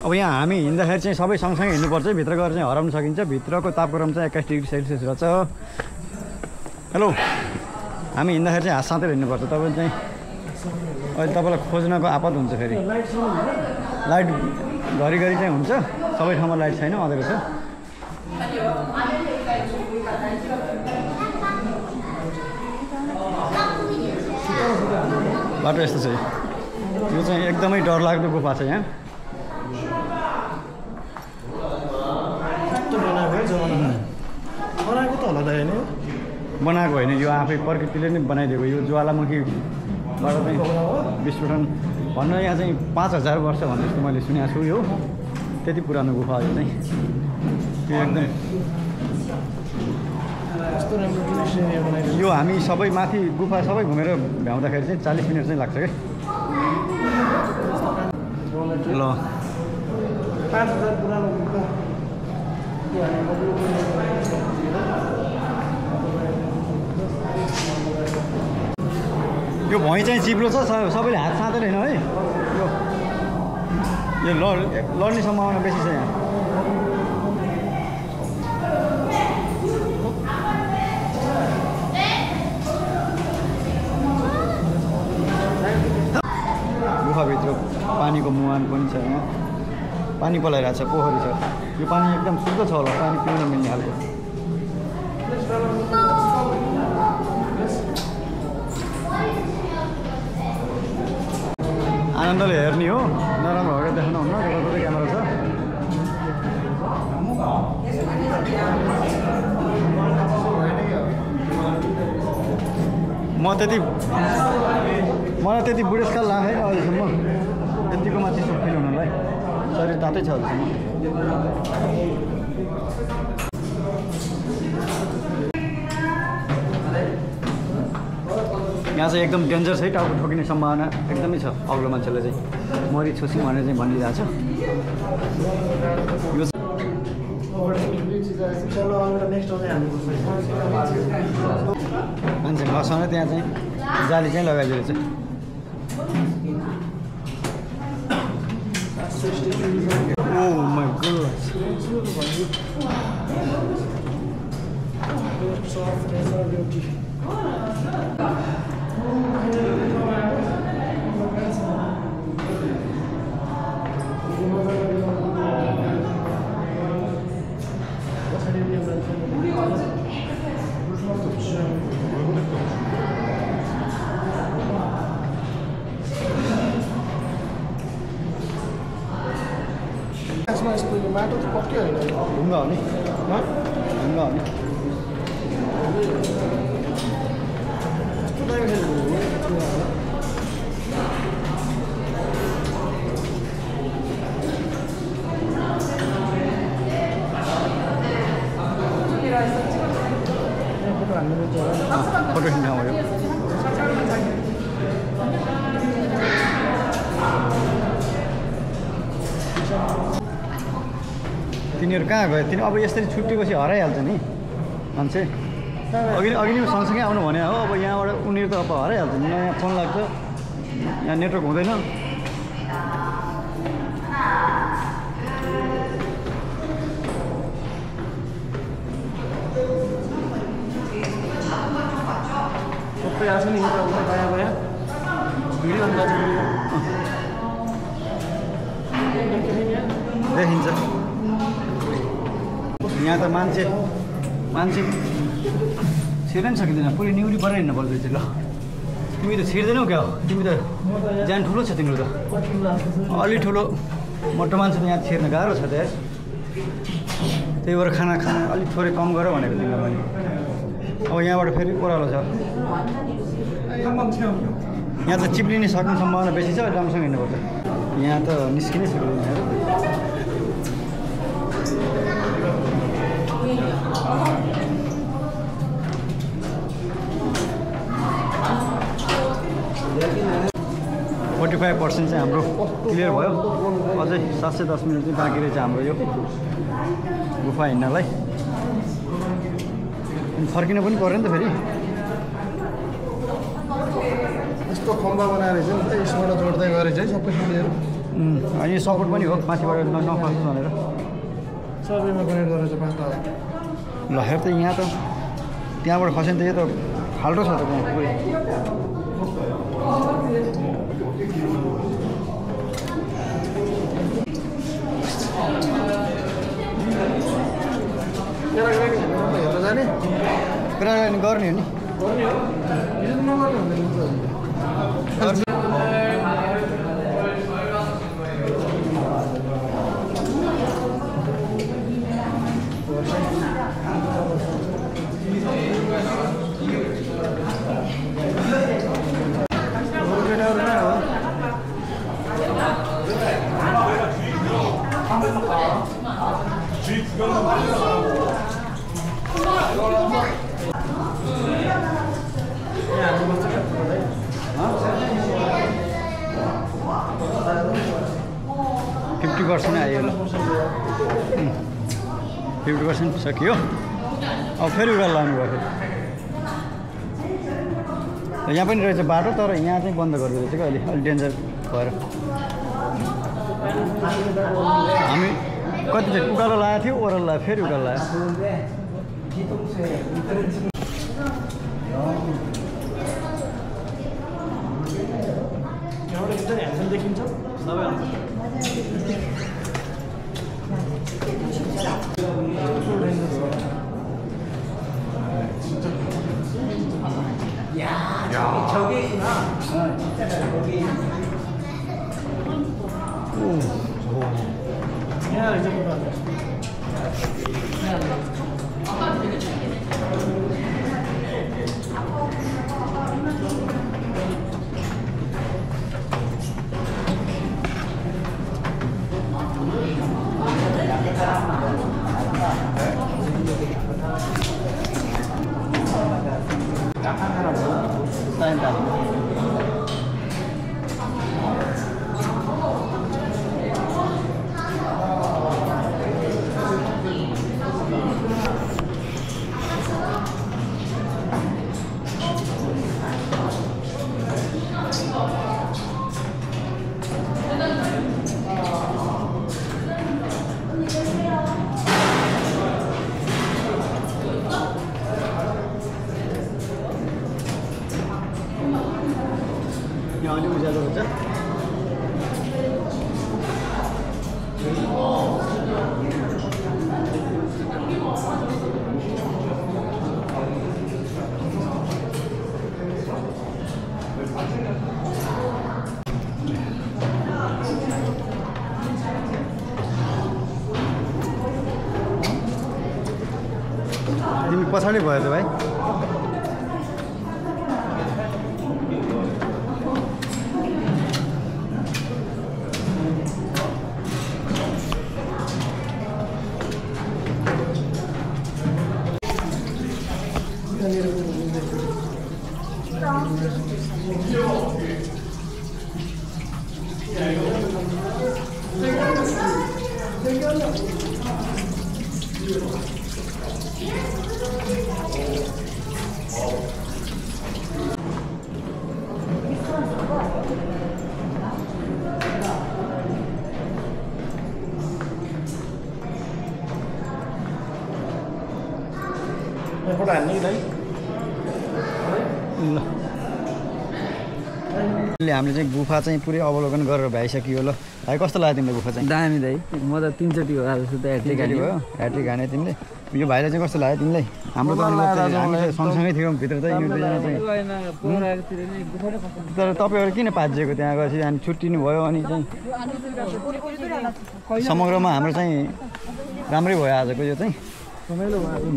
अब यहाँ हामी हिँड्दाखेरि चाहिँ सबै सँगसँगै हिँड्नुपर्छ भित्र गएर चाहिँ हराउन सकिन्छ भित्रको तापक्रम चाहिँ 21 डिग्री सेल्सियस रहेछ हेलो हामी हिँड्दाखेरि चाहिँ हात साँतेर हिँड्नुपर्छ तपाईँ चाहिँ अहिले तपाईँलाई खोज्नको आपत हुन्छ फेरि लाइट घरिघरि चाहिँ हुन्छ सबै ठाउँमा लाइट छैन अँधेरो छ बाटो यस्तो छ यो चाहिँ एकदमै डरलाग्दो गुफा छ यहाँ बनाएको त होला दाइ हैन बनाएको होइन यो आफै प्रकृतिले नै बनाइदिएको यो ज्वालामुखीबाट चाहिँ विस्फोटन भन्न यहाँ चाहिँ 5000 वर्ष भन्ने जस्तो मैले सुनेको छु यो त्यति पुरानो गुफा यो चाहिँ यो एकदम यो हामी सबै माथि गुफा सबै घुमेर भ्याउँदाखेरि चाहिँ 40 मिनट चाहिँ लाग्छ क्या ल 5000 पुरानो गुफा यो भुइँ चाहिँ चिप्लो छ सबैले हात साँदैन होइन है यो लड्ने सम्भावना बेसी छ यहाँ गुफाभित्र पानीको मुहान पनि छ यहाँ पानी पलाइरहेको छ पोखरी छ यो पानी एकदम शुद्ध छ होला पानी पिउन मिल्ने खालको आनन्दले हेर्ने हो नराम्रो भएर देखाउनु हुन्न जताततै क्यामेरा छ मलाई त्यति बुढेसकाल लागेन अहिलेसम्म यतिको माथि सब फिल हुनलाई शरीर तातै छ अहिलेसम्म यहाँ चाहिँ एकदम डेन्जर छ टाउको ठोकिने सम्भावना एकदमै छ अग्लो मान्छेले चाहिँ मरि छोसी भनेर चाहिँ भनिरहेको छ यो मान्छे मसँग त्यहाँ चाहिँ जाली चाहिँ लगाइदिएको छ Oh my goodness. माटो त पक्कै होइन ढुङ्गा हो नि ढुङ्गा हो नि फोटो खिच्न भयो तिनीहरू कहाँ गयो तिनी अब यसरी छुट्टिएपछि हराइहाल्छ नि मान्छे अघि नै सँगसँगै आउनु भने हो अब यहाँबाट उनीहरू त अब हराइहाल्छ नि यहाँ फोन लाग्छ यहाँ नेटवर्क हुँदैन सबै आएको छ नि यता उता गया गया भिडियो देखिन्छ यहाँ त मान्छे छिर्नै सकिँदैन पुरै निउरी परेर हिँड्नु पर्छ ल तिमी त छिर्दैनौ क्या हो तिमी त ज्यान ठुलो छ तिम्रो त अलि ठुलो मोटो मान्छे त यहाँ छिर्न गाह्रो छ त्यहाँ त्यही भएर खाना अलिक थोरै कम गर भनेको तिमीलाई मैले अब यहाँबाट फेरि ओह्रालो छ यहाँ त चिप्लिने सक्ने सम्भावना बेसी छ राम्रोसँग हिँड्नुपर्छ यहाँ त निस्किनै सक्दैन 45% चाहिँ हाम्रो क्लियर भयो अझै 710 मिनेट चाहिँ बाँकी रहेछ हाम्रो यो गुफा हिँड्नलाई अनि फर्किन पनि पर्यो नि त फेरि यस्तो खम्बा बनाएर चाहिँ यसबाट जोड्दै गरे चाहिँ सबै क्लियर अनि सपोर्ट पनि हो माथिबाट नखस्नु भनेर सबैमा कनेक्ट गरेर चाहिँ 5,000 ल हेर त यहाँ त त्यहाँबाट खस्यो नि त यो त फाल्टो छ त त्यहाँ पुरै हेर्न जाने प्याराग्लाइडिङ गर्ने हो नि गर्ने हो हिजो त नगर्ने हुँदैन आयो ल 50% सकियो अब फेरि उकालो लानु भयो यहाँ पनि रहेछ बाटो तर यहाँ चाहिँ बन्द गरिदिएको रहेछ क्या अलि डेन्जर भएर हामी कतिचोटि उकालो लगाएको थियो ओह्रालो लगायो फेरि उकालो लगायो देखिन्छ 저기 있구나. 진짜 저기. 오. 야, 이제 보다. यहाँ अलि उज्यालो हुन्छ तिमी पछाडि भयो त भाइ फोटो हाल्ने कि दाइ ल हामीले चाहिँ गुफा चाहिँ पुरै अवलोकन गरेर भइसक्यो ल भाइ कस्तो लाग्यो तिमीलाई गुफा चाहिँ दामी दाइ म त 3 चोटि हो आज सुत्दा ह्याट्रिक भयो ह्याट्रिक हाने तिमीले यो भाइलाई चाहिँ कस्तो लाग्यो तिमीलाई हाम्रो त अनुभव चाहिँ हामी त सँगसँगै थियौँ भित्र चाहिँ यो दुईजना चाहिँ तर तपाईँहरू किन पाजिएको त्यहाँ गएपछि अनि छुट्टिनु भयो अनि चाहिँ समग्रमा हाम्रो चाहिँ राम्रै भयो आजको यो चाहिँ रमाइलो भयो